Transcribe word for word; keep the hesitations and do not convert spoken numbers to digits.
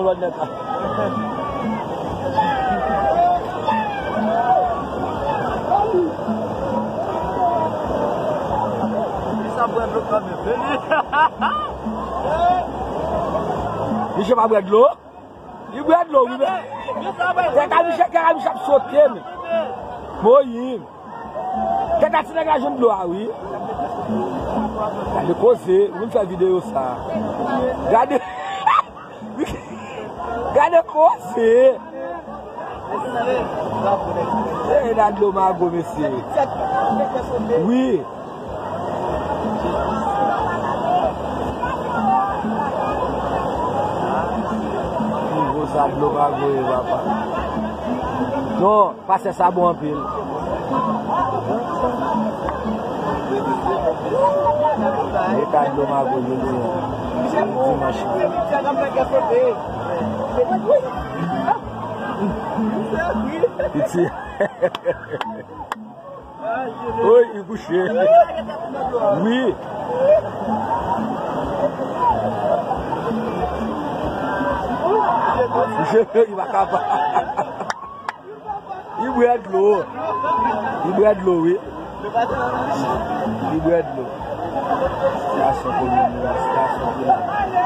Zòn nèt la. Misye pa bwè dlo? Li bwè dlo, wi, men. Tèt a misye, tèt a misye ap sote, men. Moyiz. Tèt a ti nèg la jwenn dlo a, wi. Gade koze, ou vin fè videyo sa. Gade. Gade koze. E la dlo mago, mesye. Wi. Nivo sa dlo mago ye, papa. Non. Pastè sa bon anpil. Eta dlo mago jodi a. Dimanch. Piti. Oy, li kouche. Wi. Kouche, li pa kapab. Li bwè dlo. Li bwè dlo, wi. Li bwè dlo. Gason komin, gason komin.